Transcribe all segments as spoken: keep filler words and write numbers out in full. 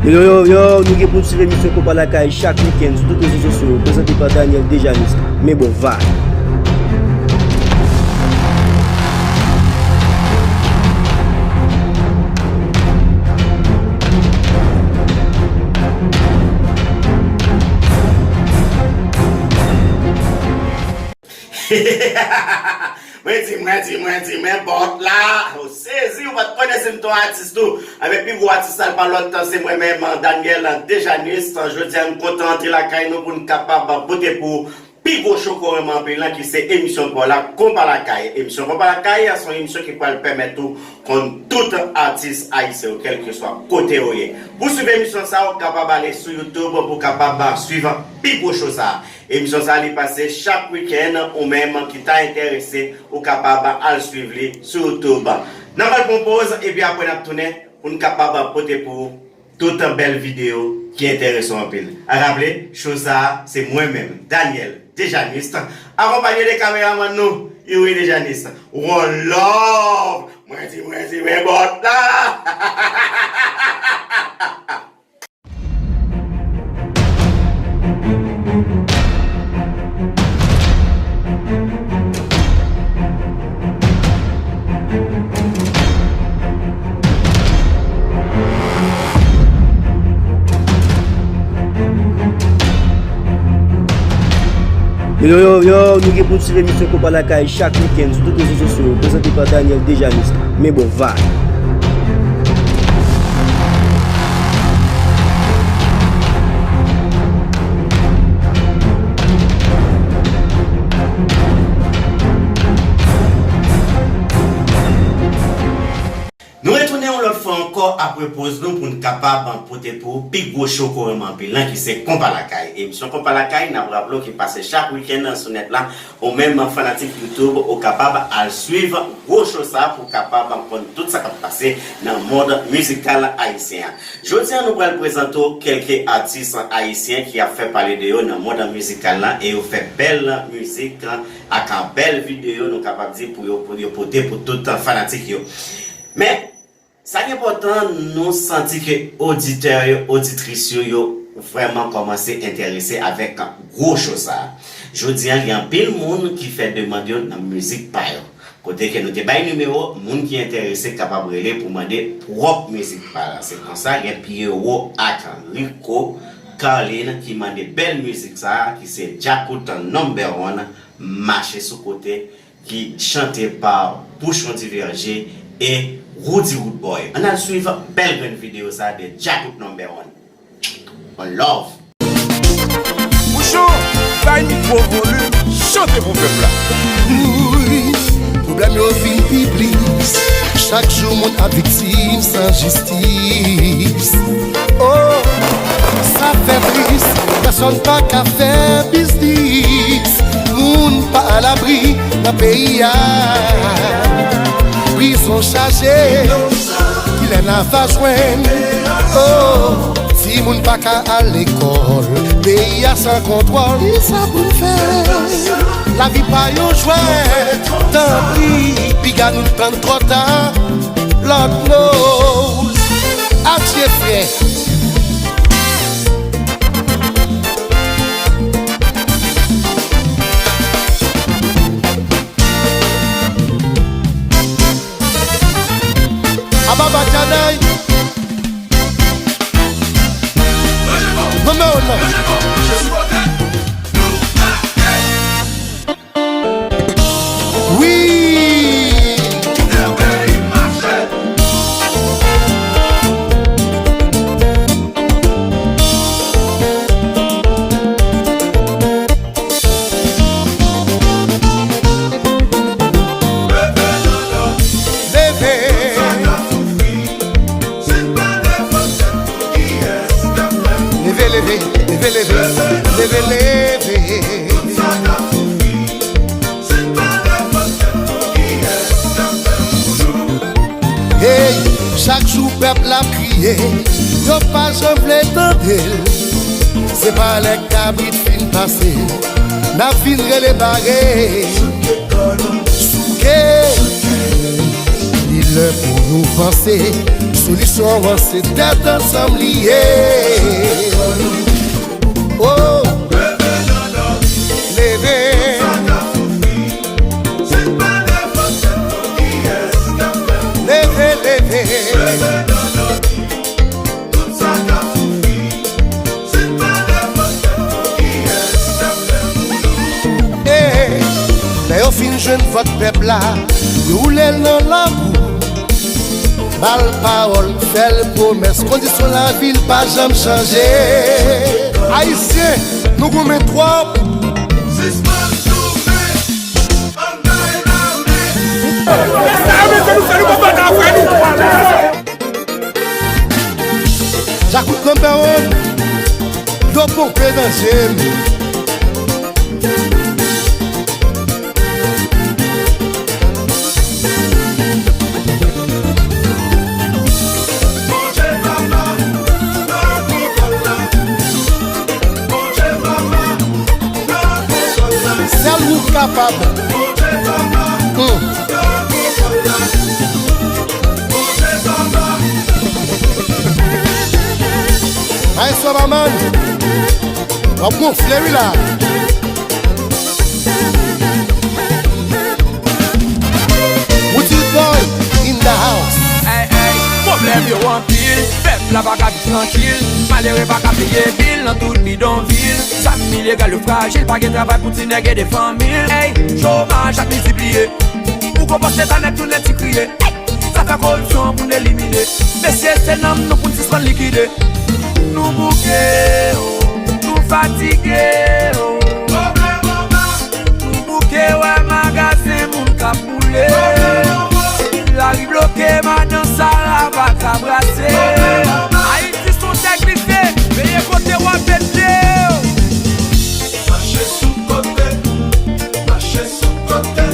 Yo, yo, yo, yo, nou gen pou n swiv emisyon Konpa Lakay chak wikenn sou tout rezo sosyo yo, prezante pa Daniel Dejanis. Men bon, va. Mwen di, mwen di, mwen di, men bòt la. Ou sezi, ou pa t konnen si m t on atis tou. Anben, pi gwo atis la, l pa lòt, se mwen menm, Daniel Dejanis. Jodi a, m kontan antre lakay nou pou n kapab pote pou pi gwo cho k renmen anpil lan, ki se emisyon pa w la, Konpa Lakay. Emisyon Konpa Lakay, se yon emisyon ki pral pèmèt ou konn tout atis ayisyen yo, kèlkeswa kote yo ye. Pou swiv emisyon sa, ou kapab ale sou YouTube pou kapab swiv pi gwo cho sa. Emisyon sa li pase chak wikenn, ou menm ki ta enterese, ou kapab al swiv li sou YouTube. N ap al pran poz, epi apre n ap tounen pou n kapab pote pou ou tout bèl videyo ki enterese w anpil. A raple, cho sa a, se mwen menm, Daniel Dejanis, akonpanye de kameramann nou, Youri Dejanis. One love! Mwen di, mwen di, men bòt la! Yo, yo, yo, yo, nou gen pou n swiv emisyon Konpa Lakay chak wikenn sou tout rezo sosyo yo, prezante pa Daniel Dejanis. Men bon, va. Nou retounen yon lòt fwa ankò apre poz nou pou n kapab pote pou ou pi gwo cho k renmen anpil lan, ki se Konpa Lakay. Emisyon Konpa Lakay, n ap raple w, ki pase chak wikenn sou nèt la. Ou menm fanatik YouTube, ou kapab al swiv gwo cho sa pou w kapab konn tout sa k ap pase nan mond mizikal ayisyen an. Jodi a, nou pral prezante w kèlke atis ayisyen ki ap fè pale de yo nan mond mizikal la, e yo fè bèl mizik ak bèl videyo, nou kapab di, pou yo, pou yo pote pou tout fanatik yo. Men, sa ki enpòtan, nou santi ke oditè yo, oditris yo, yo vrèman kòmanse enterese avèk gwo cho sa a. Jodi a, gen anpil moun ki fè demann yo nan mizik pa yo. Kote ke nou te bay nimewo, moun ki enterese kapab rele pou mande pwòp mizik pa yo. Se konsa, gen Pierrot ak Rico Carlin ki mande bèl mizik sa a, ki se Djakout Number One, Mache sou kote, ki chante pa Pouchon Diverger e Roody Roodboy. Ann al swiv bèl grenn videyo sa a de Djakout Number One. One love. Pouchon, bay mikwo volim, chante pou pèp la. Wi, pwoblèm yo vin pi plis. Chak jou moun ap viktim san jistis. Oh, sa fè tris, pèsòn pa ka fè biznis. Moun pa alabri nan peyi a. Prizon chaje, kilè n a va jwenn? Oh, timoun pa ka al lekòl, peyi a san kontwòl. Kisa pou n fè? Lavi pa yon jwèt, tanpri, piga nou tann twò ta. Lord knows. Adye frè. Aba Bajanay. Mwen menm non. Wi! Leve! Leve, leve, leve, leve, leve, leve. Hey, chak jou pèp la ap kriye, yo pa janm vle tande l. Se pa lè kabrit fin pase, n ap vin rele bare. Souke, li Lè pou nou panse, solisyon an se tèt ansanm li ye. Oh, leve. Leve, leve. Ey, lè yo fin jwenn vòt pèp la, yo woule l nan labou. Ba l pawòl, fè l pwomès, kondisyon lavi l pa janm chanje. Ayisyen, nou goumen twòp. Djakout number one. Dlo ponpe nan je m. Sèl ou kapab. Hmm. Maestro Baman, w ap gonfle wi la. Woody Boy in the house. Ey, ey, pwoblèm yo anpil, pèp la pa ka viv trankil, malere pa ka peye bil nan tout bidonvil. Zam ilegal yo frajil, pa gen travay pou ti nèg ede fanmi l. Ey, chomaj ap miltipliye, pou konpòs leta nèg tounen ti kriye. Ey, zafè koripsyon pou n elimine. Mesye, se nanm nou pou n sispann likide. Nou bouke, oh, nou fatige, oh. Nou bouke, wè magazen moun k ap boule. Lari bloke, madan Sara pa ka brase. Ayiti se yon tè glise, veye kote w ap mete, oh. Mache sou kote, mache sou kote,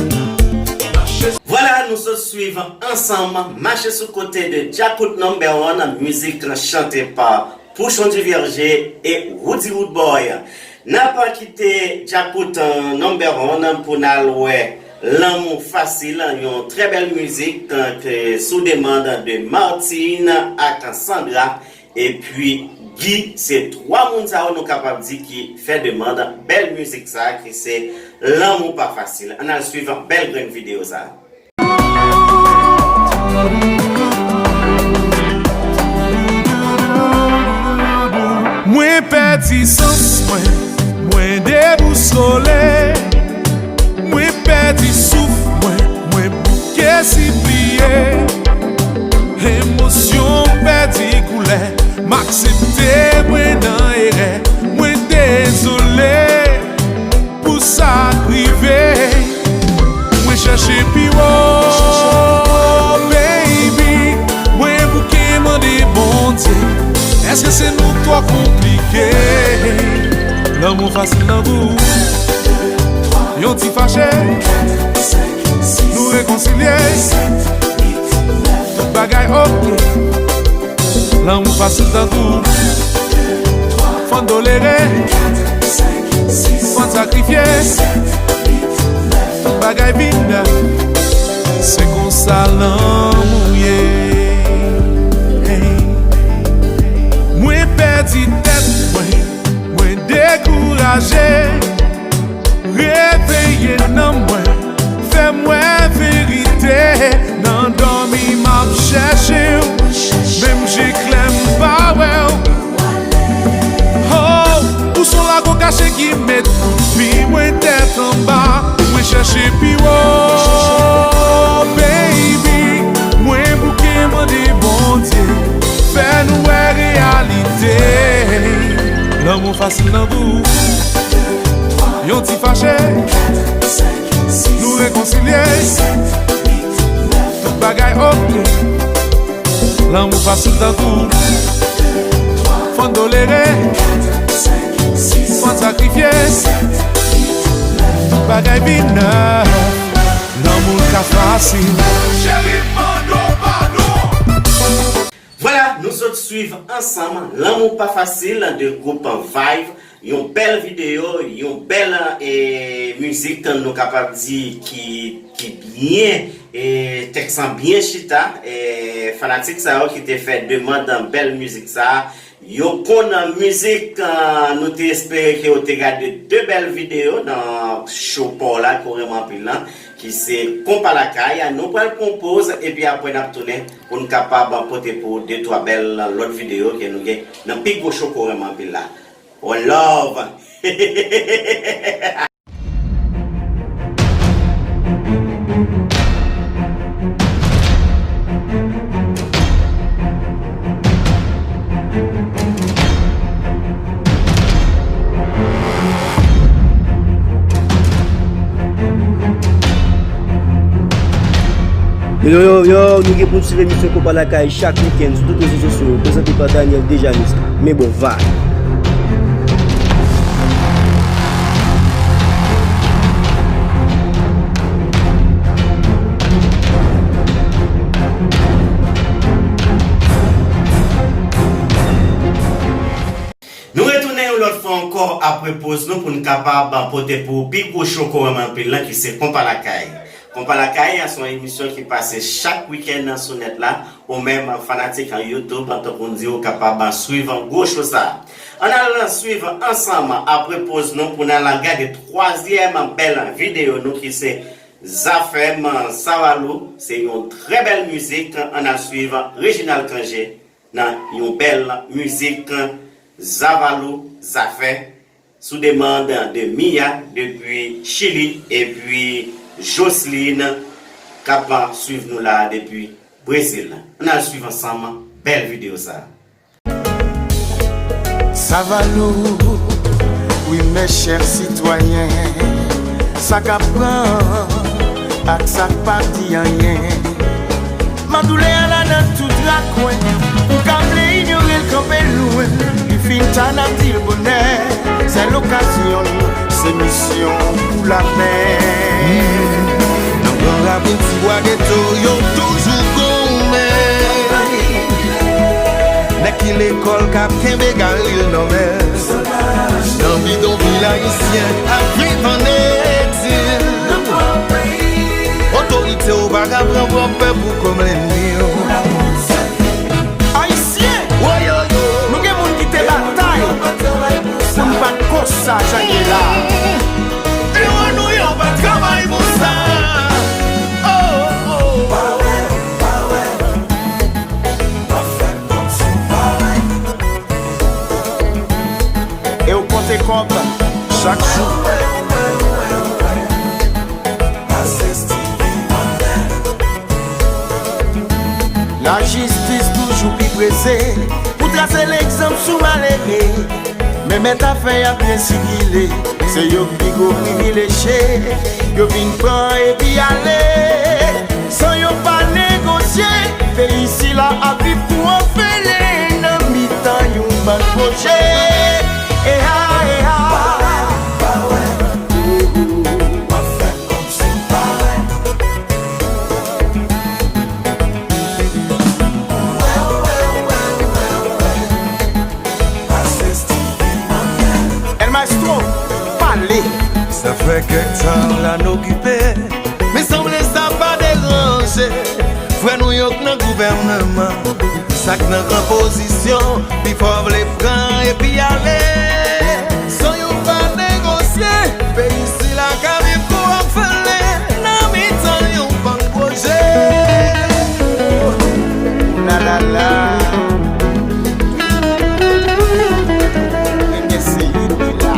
mache. Vwala, nou sot swiv ansanm Mache sou kote de Djakout Number One, mizik chante pa Pouchon Duverger e Roody Roodboy. N ap kite Djakout, eh, Number One pou n al wè Lanmou Fasil, yon trè bèl mizik, eh, ke sou demann de Martine ak Sandra. Epi Guy, se twa moun sa yo nou kapab di ki fè demann bèl mizik sa ki se Lanmou Pa Fasil. Ann al swiv bèl grenn videyo sa. Mwen pèdi sans mwen, mwen debousole. Mwen pèdi souf mwen, mwen bouke sipliye. Emosyon pèdi koulè, m aksepte mwen nan erè. Mwen dezole pou sa k rive. Mwen chèche pi wo, baby. Mwen bouke mande Bondye, èske se nou k twò konplike? Lanmou fasil tankou yon ti fache, nou rekonsilye. Tout bagay oke. Lanmou fasil tankou fò n tolere, fò n sakrifye. Tout bagay vin nèf. Se konsa lanmou ye. Mwen pèdi tèt mwen, mwen dekouraje. Reveye nanm mwen, fè m wè verite. Nan dòmi m ap chèche w, menm je klè m pa wè w. Oh, ou s on lago kache ki met kout pi mwen tèt anba. Mwen chèche pi wo, baby. Mwen bouke mande Bondye fè n wè reyalite. Lanmou fasil tankou yon ti fache, nou rekonsilye. Tout bagay oke. Lanmou fasil tankou fò n tolere, fò n sakrifye. Tout bagay vin nèf. Lanmou ka fasil. Cheri, m mande w padon. Vwala, nou sot swiv ansanm Lanmou Pa Fasil de gwoup Vibe. Yon bèl videyo, yon bèl, eh, mizik, nou kapab di ki, ki byen E tèks lan byen chita, e fanatik sa yo ki te fè demann bèl mizik sa, yo konn mizik, ah, nou te espere ke yo te gade de bèl videyo nan show pa w la ke w renmen anpil lan, ki se Konpa Lakay. Nou pral pran yon poz, epi apre n ap tounen pou n kapab pote pou de twa bèl lòt videyo ke nou gen nan pi gwo show ke w renmen anpil la. One love! Yo, yo, yo, yo, nou gen pou n swiv emisyon Konpa Lakay chak wikenn sou tout rezo sosyo yo, prezante pa Daniel Dejanis. Men bon, vibe. Nou retounen yon lòt fwa ankò apre poz nou pou n kapab pote pou pi gwo show ke w renmen anpil lan ki se Konpa Lakay. Konpa Lakay a se yon emisyon ki pase chak wikenn sou nèt la, ou menm fanatik an YouTube, tankou n di, ou kapab swiv gwo show sa. Ann al swiv ansanm apre poz nou pou n al gade twazyèm bèl videyo nou ki se Zafèm Savalou. Se yon trè bèl mizik. Ann al swiv Reginald Cangé nan yon bèl mizik Zavalou Zafè sou demann de Mia depi Chili epi Jocelyne k ap swiv nou la depi Brezil. Ann al swiv ansanm bèl videyo sa. Savalou, wi, mes chers citoyens, sa k ap pran ak sa k pa di anyen. Mandoulè a la nan tout rakwen, ou ka vle inyore l, kanpe lwen. Li fin ta, n ap di l bonè, sèl okazyon l, se misyon pou lapè. Nan gran ravin, tibwa geto, yo toujou goumen. Nèg ki lekòl k ap kenbe garil nan men. Nan bidonvil ayisyen ap viv ann egzil. Otorite yo pa ka pran pwòp pèp ou kòm lènmi yo. Ayisyen, woyoyo, nou gen moun ki te batay pou n pa t konsa jan n ye la. Ewa nou yo pa t travay pou sa. Oh, oh. E w konte kòb chak jou. Lajistis toujou pi prese pou trase legzanp sou malere. Men mèt afè a byen sikile, se yo k pi gwo privileje. Yo vin pran epi ale, san yo pa negosye. Peyi sila ap viv kou òfelen nan mitan yon bann pwojè. Eha, eha. El Maestro, pale. Sa fè kèk tan la n okipe, men sanble sa pa deranje frè nou yo k nan gouvènman. Sa k nan gran pozisyon, pifò vle pran epi ale. San yo pa negosye, peyi sila ka viv kou òfelen nan mitan yon bann pwojè. La, la, la. Ebyen, se li ki la.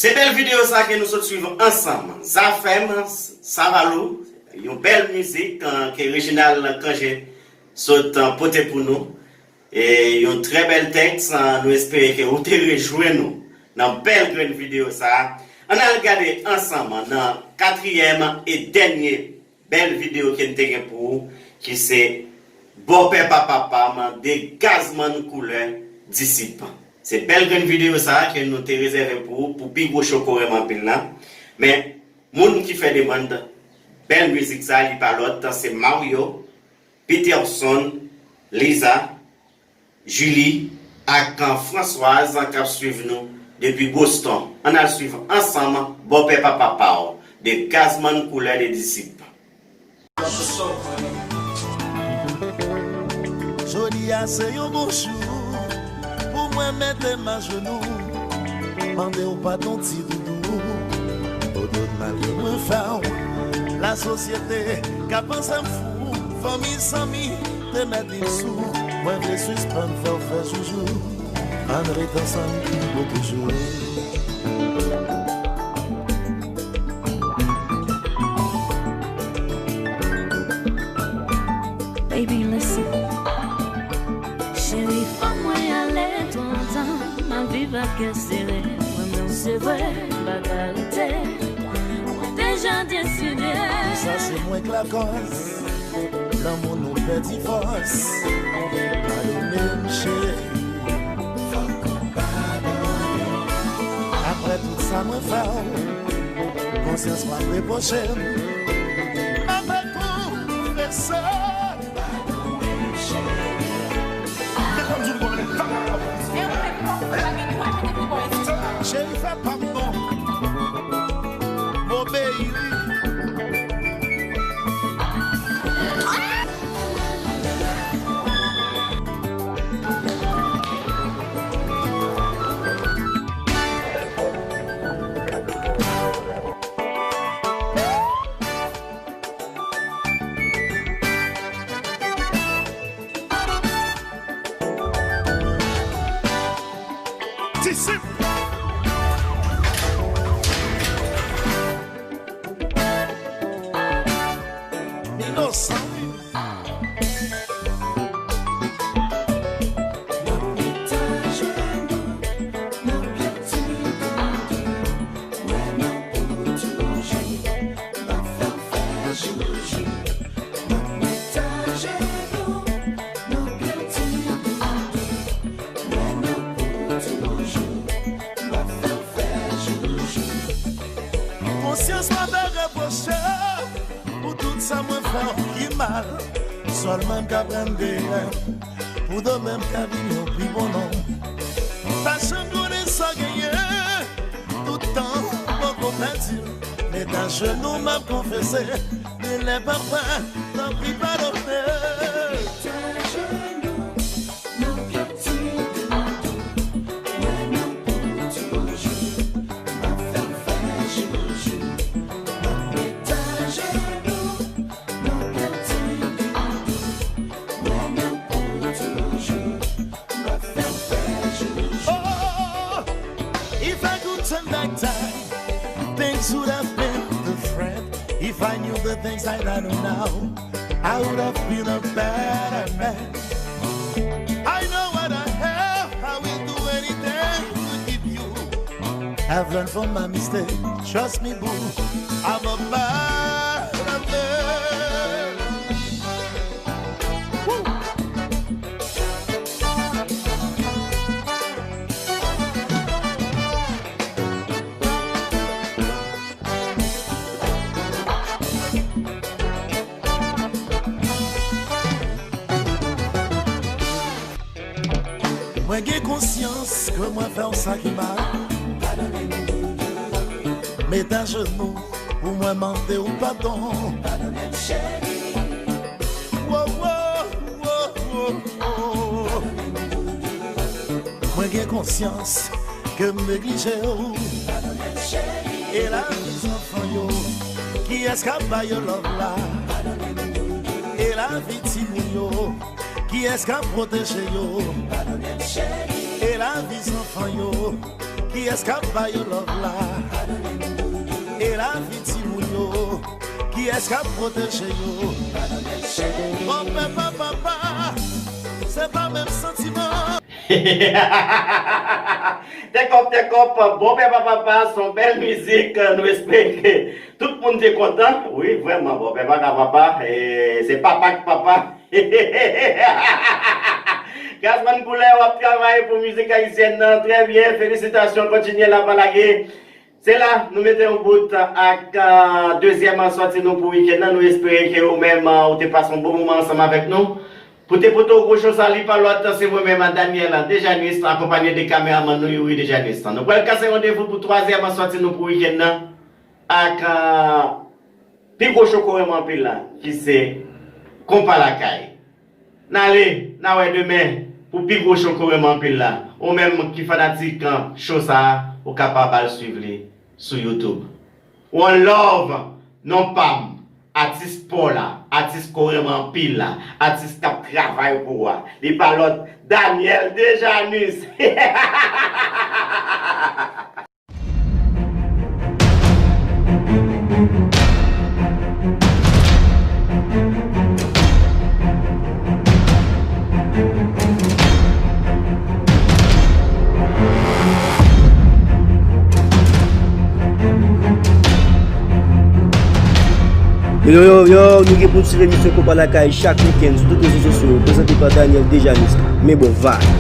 Se bèl videyo sa ke nou sot swiv ansanm. Zafèm Savalou, yon bèl mizik, eh, ke Reginald Cangé sot, eh, pote pou nou. E yon trè bèl tèks, eh, nou espere ke ou te rejwenn ou nan bèl grenn videyo sa. Ann al gade ansanm nan katriyèm e dènye bèl videyo ke n te gen pou ou, ki se Bòpè Papa Pa M, de Gazman Koulè Disip. Se bèl grenn videyo sa a ke nou te rezève pou ou, pou pi gwo cho ke w renmen anpil lan. Men, moun ki fè demann bèl mizik sa a, li pa lòt, se Mario, Peterson, Liza, Julie ak Françoise k ap swiv nou depi Boston. Ann al swiv ansanm Bòpè Papa Pa W. de Gazman Koulè de Disip. Jodi a se yon bon jou pou mwen mete m ajenou, mande w padon ti doudou pou tout mal ke mwen fè w. Lasosyete ka panse m fou, fanmi, zanmi te mèt li sou. Mwen vle sispann fè w fè joujou. Ann ret ansanm pou toujou. Baby, listen. Cheri, fò mwen ale tou lontan. M ap viv ak kè sere. Mwen menm se vre, m pa ka rete. Mwen deja deside. Sa se mwen k lakòz. Lanmou nou pèdi fòs. Padone m cheri. Fòk ou padone. Apre tout sa mwen fè w, konsyans m ap repwoche m. Avèk ou, m fè sa. Padone m cheri. Dekonn di w konnen. Cheri, fè pa m non. M obeyi li. Disip. Inosan. Konsyans mwen fè repwoche pou tout sa mwen fè w ki mal. Sèlman m ka pran deyè pou demen m ka vin yon pi bon nonm. Pa janm konnen sa w genyen, tout tan ou poko pèdi l. Met ajenou m ap konfese, men lè papa, tanpri padone. Oh, if I could turn back time, things would have been different. If I knew the things that I know now, I would have been a better man. I know what I have, I will do anything to keep you. I've learned from my mistake, trust me, boo, I'm a better man. Woo! Mwen gen konsyans ke mwen fè w sa ki mal. Met ajenou pou mwen mande w padon. Wo, wo, wo, wo, wo. Mwen gen konsyans ke m neglije w. E lavi zanfan yo, kiyès k ap ba yo love la? E lavi timoun yo, kiyès k ap pwoteje yo? E lavi zanfan yo, kiyès k ap ba yo love la? E lavi timoun yo, kiyès k ap pwoteje yo? Bòpè pa papa, se pa menm santiman. Tèkòp, tèkòp, bòpè pa papa, se yon bèl mizik. Nou espere ke tout moun te kontan. Wi, vrèman, bòpè pa ka papa, e, se papa k papa. Gazman Koulè, w ap travay pou mizik ayisyèn nan. Trè byen, felisitasyon, kontinye la pa lage. Se la, nou mete yon bout ak, ah, dezyèm sòti nou pou wikenn nan. Nou espere ke ou menm, ah, ou te pase yon bon moman ansanm avèk nou. Pou te pote w gwo cho sa, li pa lòt, se mwen menm, Daniel Dejanus, akonpanye de kameramann nou, Youri Dejanus. Nou pral kase randevou pou twazyèm sòti nou pou wikenn nan. ak ah, pi gwo cho ko renmen anpil la, ki se Konpa Lakay. N ale, n a wè demen pou pi gwo cho ko renmen anpil la. Ou menm ki fanatik cho sa a, ou kapab al swiv li sou YouTube. One love, non pa m, atis pa w la, atis ko renmen anpil la, atis k ap travay pou ou a. Li pa lòt, Daniel Dejanus. Yo, yo, yo, yo, nou gen pou n swiv emisyon Konpa Lakay chak wikenn sou tout rezo sosyo yo, prezante pa Daniel Dejanus. Men bon, vibe.